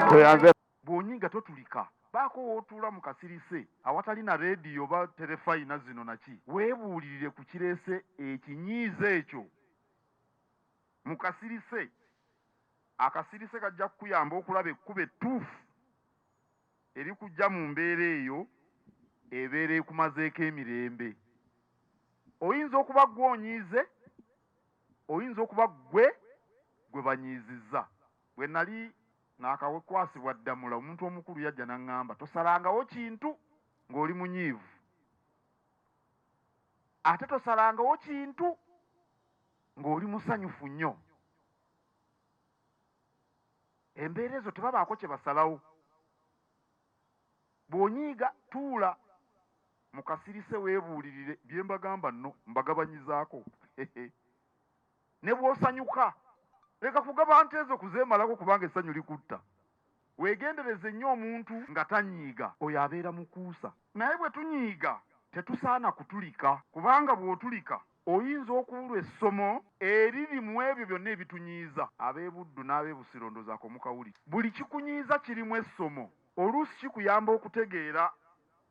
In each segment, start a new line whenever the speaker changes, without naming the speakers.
Tweyanze.
Bw'onyiiga totulika. Baako w'otuula mu kasirise awatali na leediyo oba terefayina zino na ki, weebuulirire ku kireese ekinyiizo ekyo mu kasirise. Akasirise kajja kukuyamba okulaba ekkubo ettuufu erikuggya mu mbeera eyo ebeera ekumazeeko emirembe. Oyinza okuba ggwe onyiize, oyinza okuba ggwe gwe banyiizizza. Bwe nali naakakwasibwa Ddamula, omuntu omukulu yajja n'aŋŋamba, Tosalangawo kintu ng'oli munyiivu, ate tosalangawo kintu ng'oli musanyufu nnyo. Embeera ezo tebabaako kye basalawo. Bw'onyiiga tuula mu kasirise weebuulirire bye mbagamba nno mbagabanyizaako. Ne bw'osanyuka leka kugaba nte zo kuzeemalako kubanga essanyu likutta. Weegendereze nnyo omuntu nga tanyiiga, oyo abeera mukuusa. Naye bwe tunyiiga tetusaana kutulika kubanga bw'otulika Oyinza okubulwa essomo eriri mu ebyo byonna ebitunyiiza. Ab'e Buddu n'ab'e Busiro ndowooza ako mukawulidde. Buli kikunyiiza kirimu essomo. Oluusi kikuyamba okutegeera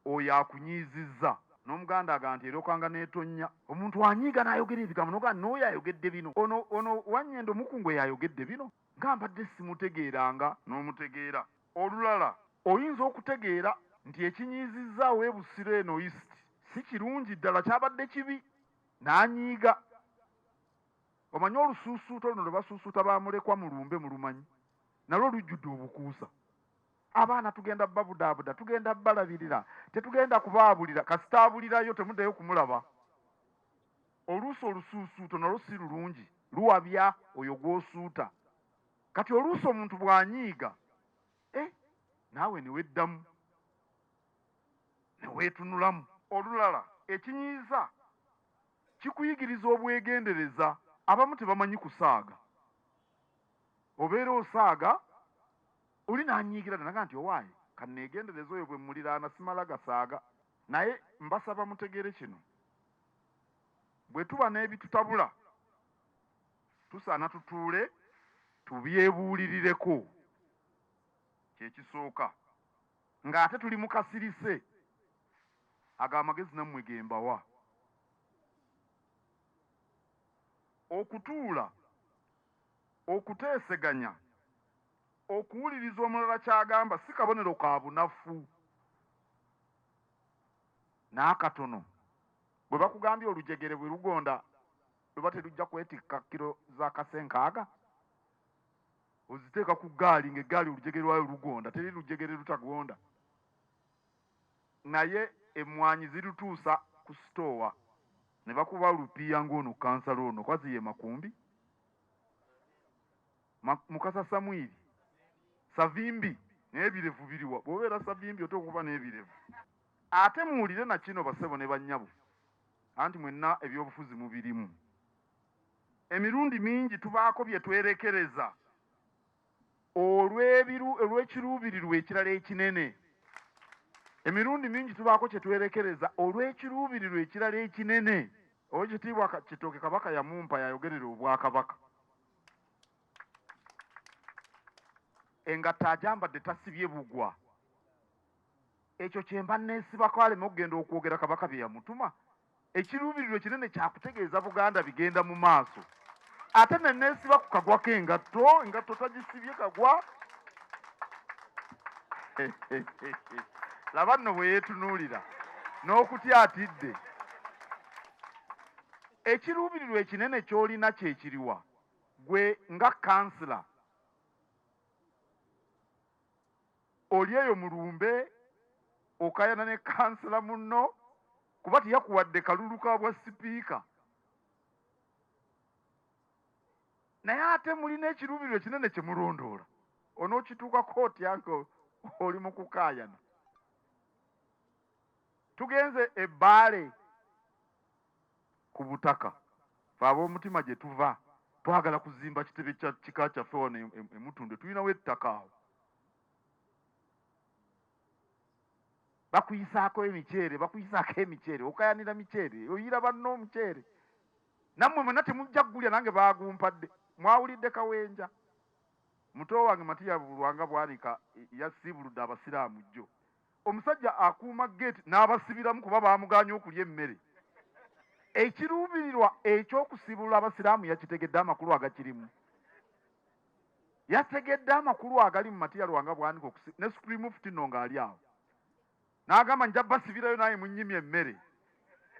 oyo akunyiizizza. N'Omuganda agamba nti erokanga n'etonnya. Omuntu anyiiga n'ayogera ebigambo n'ogamba n'oyo ayogedde bino? Ono ono Wannyendo Mukungwe y'ayogedde bino? Nga mbadde simutegeeranga. N'omutegeera. Olulala oyinza okutegeera nti ekinyiizizza ow'e Busiro eno East si kirungi, ddala kyabadde kibi n'anyiiga. Omanyi olusuusuuto luno lwe basuusuuta ba mulekwa mu lumbe mulumanyi? Nalwo lujjudde obukuusa. Abaana tugenda babudaabuda, tugenda balabirira, tetugenda kubaabulira, kasita abulirayo temuddayo kumulaba. Oluusi olusuusuuto nalwo si lulungi, luwabya oyo gw'osuuta. Kati oluusi omuntu bw'anyiiga, eh, naawe ne weddamu ne weetunulamu. Olulala ekinyiiza kikuyigiriza obwegendereza. Abamu tebamanyi kusaaga. Obeera osaaga, oli n'anyiigira ddala n'agamba nti owaaye ka nneegendereze oyo bwe mmuliraana simala gasaaga. Naye mbasaba mutegeere kino, bwe tuba n'ebitutabula tusaana tutuule tubyebuulirireko, kye kisooka, ng'ate tuli mu kasirise. Ago amagezi nammwe ge mbawa. Okutuula, okuteeseganya, okuwuliriza omulala ky'agamba si kabonero ka bunafu n'akatono. Bwe bakugambye olujegere bwe lugonda luba terujja kwetikka kiro za kasenkaaga? Oziteeka ku ggaali ng'eggaali olujegere lwayo lugonda, teri lujegere lutagonda. Naye emmwanyi zirutuusa ku sitoowa ne bakuba olupiiya ng'ono kkansala ono kwazi ye Makumbi, Mukasa Samwiri, Savimbi naye ebirevu biriwa? Bw'obeera Savimbi oteekwa okuba n'ebirevu. Ate muwulire na kino bassebo ne bannyabo. Anti mwenna ebyobufuzi mubirimu. Emirundi mingi tubaako bye twerekereza olw'ekiruubirirwa ekirala ekinene. Emirundi mingi tubaako kye twerekereza olw'ekiruubirirwa ekirala ekinene. Owekitiibwa Kitooke Kabaka yamumpa y'ayogerera Obwakabaka. Engatto agyambadde tasibye bugwa. Ekyo kye mba nneesibako aleme okugenda okwogera Kabaka bye yamutuma. Ekiruubirirwa ekinene kya kutegeeza Buganda bigenda mu maaso. Ate ne neesiba ku kagwa k'engatto, engatto tagisibye kagwa. Laba nno bwe yeetunuulira n'okutya atidde. Ekiruubirirwa ekinene ky'olina kye kiriwa ggwe nga kkansila? Oli eyo mu lumbe okayana ne kansala munno kuba teyakuwadde kalulu ka bwa sipiika naye ate mulina ekiruubirirwa ekinene kye mulondoola. Onookituukako otya nga oli mu kukaayana? Tugenze e Bbaale ku butaka. Ffe ab'omutima gye tuva twagala kuzimba kitebe kya kika kyaffe wano e Mutundwe, tulinawo ettaka awo. Bakuyisaako emiceere, bakuyisaako emiceere, okayanira miceere, oyiira banno omuceere. Nammwe mwena temujja kugulya, nange baagumpadde. Mwawulidde Kawenja? Muto wange Matiya Lwanga Bwanika yasiibuludde Abasiraamu jjo. Omusajja akuuma ggeeti n'abasibiramu kuba baamugaanye okulya emmere. Ekiruubirirwa eky'okusiibulula Abasiraamu yakitegedde amakulu agakirimu. Yategedde amakulu agali mu Matiya Lwanga Bwanika ne Supreme Mufti nno ng'ali awo. N'agamba nja basibirayo naye munnyimye emmere.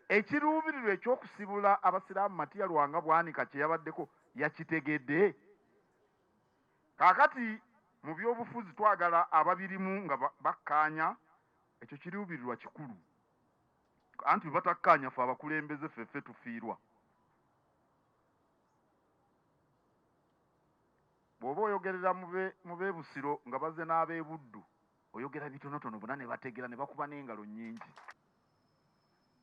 Ekiruubirirwa eky'okusibula Abasiraamu Matiya Lwanga Bwanika kye yabaddeko yakitegedde. Kaakati mu byobufuzi twagala ababirimu nga bakkaanya, ekyo kiruubirirwa kikulu. Anti bwe batakkaanya ffe abakulembeze ffeffe tufiirwa. Bw'oba oyogerera mu b'e Busiro nga bazze n'ab'e Buddu, oyogera bitonotono bonna ne bategeera ne bakuba n'engalo nnyingi.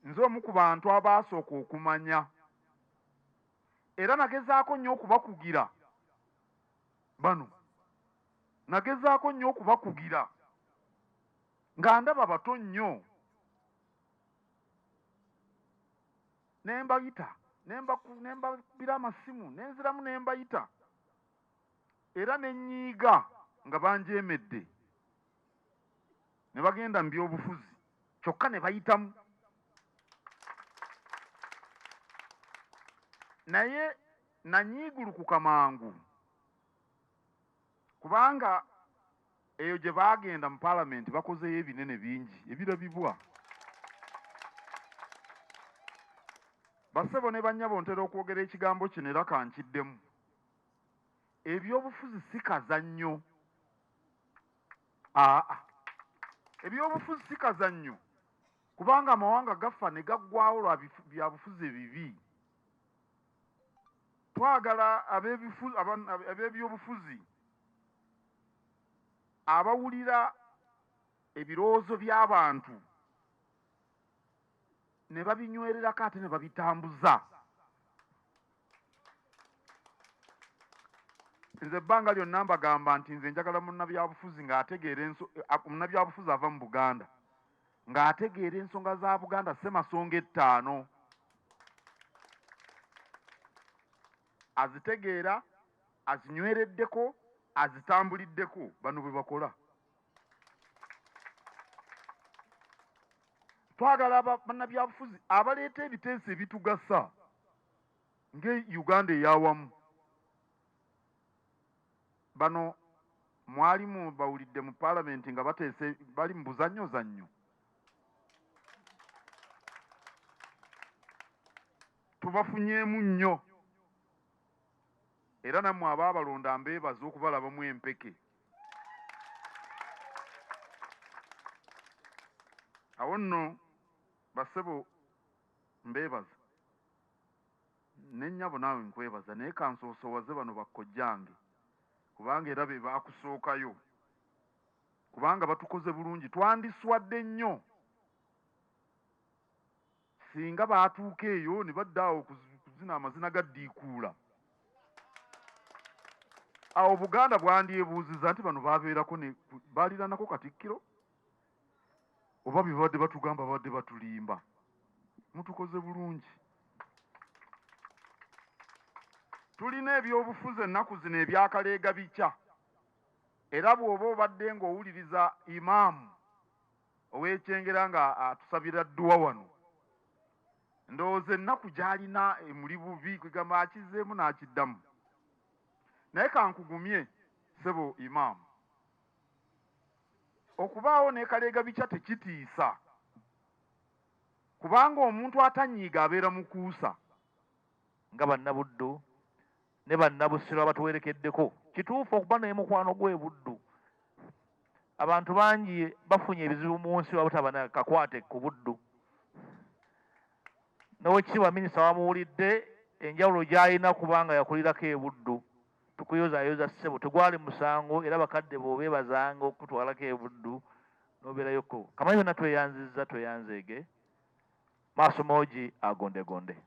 Nze omu ku bantu abaasooka okumanya era nagezaako nnyo okubakugira bano, nagezaako nnyo okubakugira nga ndaba bato nnyo ne mbayita ne mbakubira amasimu ne nziramu ne mbayita era ne nnyiiga nga banjeemedde ne bagenda mu byobufuzi kyokka ne bayitamu. Naye nanyiigulukuka mangu kubanga eyo gye baagenda mu palamenti bakozeeyo ebinene bingi ebirabibwa. Bassebo ne bannyabo ntera okwogera ekigambo kino era kankiddemu. Ebyobufuzi si kazannyo. Aa, ebyobufuzi si kazannyo kubanga amawanga gafa ne gaggwaawo lwa byabufuzi ebibi. Twagala ab'ebyobufuzi abawulira ebirowoozo by'abantu ne babinywererako ate ne babitambuza. Nze ebbanga lyonna mbagamba nti nze njagala munnabyabufuzi ng'ategeera munnabyabufuzi ava mu Buganda ng'ategeera ensonga za Buganda ssemasonga ettaano azitegeera, azinywereddeko, azitambuliddeko. Bano bwe bakola. Twagala bannabyabufuzi abaleeta ebiteeso ebitugasa nge Uganda eyawamu. Bano mwali mubawulidde mu palamenti nga bateese bali mu buzannyozannyo. Tubafunyeemu nnyo era nammwe abaabalonda mbeebaza okubalabamu empeke. Awo nno bassebo mbeebaza ne nnyabo naawe nkwebaza naye kansoosowaze bano bakkojjange kubanga era be baakusookayo kubanga batukoze bulungi. Twandiswadde nnyo singa baatuuka eyo ne badda awo kuzina amazina ga ddiikuula. Awo Buganda bwandyebuuzizza nti bano babeerako ne baaliranako Katikkiro oba bye babadde batugamba babadde batulimba. Mutukoze bulungi. Tulina ebyobufuzi ennaku zino ebyakaleega bikya era bw'oba obadde ng'owuliriza imaamu ow'ekyengera nga atusabira dduwa wano, ndowooza ennaku gy'alina emuli bubi, kwegamba akizzeemu n'akiddamu. Naye kankugumye ssebo imaamu, okubaawo ne kaleega bikya tekitiisa, kubanga omuntu atanyiiga abeera mukuusa.
Nga Bannabuddu ne Bannabusiro abatuwerekeddeko. Kituufu okuba ne mukwano gwo e Buddu. Abantu bangi bafunye ebizibu mu nsi lwa butaba na kakwate ku Buddu. N'Oweekitiibwa Minisita wamuwulidde enjawulo gy'alina kubanga yakulirako e Buddu. Tukuyozaayoza ssebo, tegwali musango era bakadde bo obeebazanga okukutwalako e Buddu n'obeerayokko. Kamanyi byonna tweyanzizza tweyanzeege. Maaso moogi agondegonde.